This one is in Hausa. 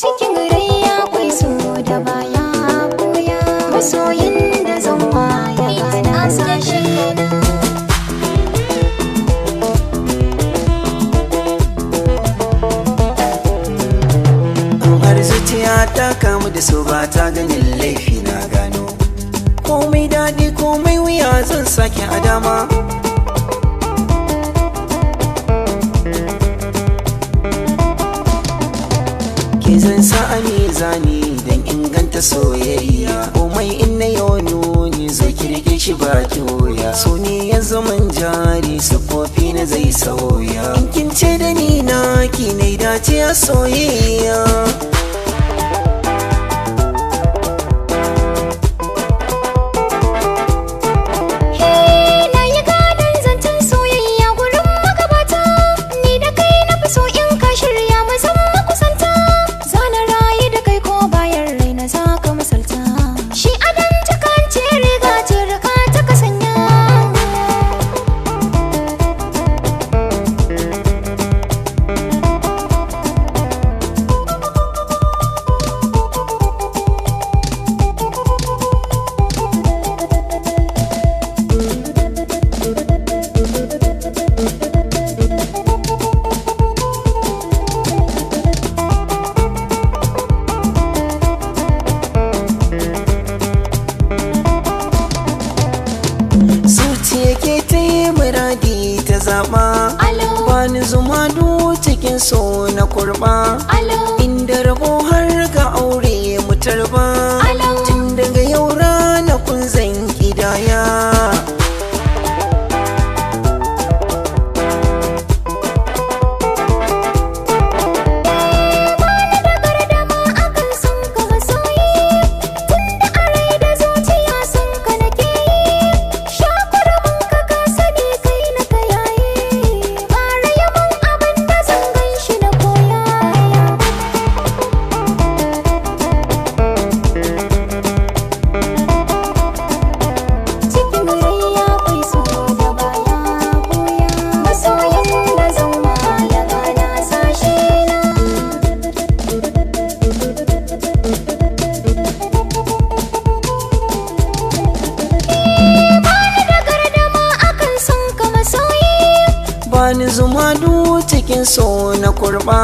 Cikin rai akwai so da baya buya, masoyin da zan waya gana sashe na. Har zuciya ta kamu da so ba ta ganin laifi na gano. Komai daɗi komai wuya zan sake a dama. Ke zan sa a mizani don inganta soyayya. Komai in na yau nuni zo ki rike shi ba ki wuya. So ne ya zaman jari sufofi na zai sauya. In kin ce da ni na ki na dace a soyayya. Na yi gadon zancen soyayya gurin magabata, ni da kai na fi so in ka shirya mu zama makusanta. Zana rayu da kai ko bayan raina za ka misalta. Shi adon takan ce riga ce riga ta ka sanya. Zuciya ke ta yi muradi ta zaɓa. Alo. Bani zuma du cikin so na kurɓa. Alo. Inda rabo har ga aure mu tarba. Alo. Tun daga yau ranakun zan kidaya. Bani da gardama akan son ka masoyi, tunda a rai da zuciya son ka nake yi. Shakurmin ka ka sani kai na ka yaye, ƙara yawan abin da zan gan shi na koya. Cikin rai akwai so da baya buya, masoyin da zan waya gana sashe na. Bani da gardama akan son ka masoyi. Bani zuma du cikin so na kurɓa.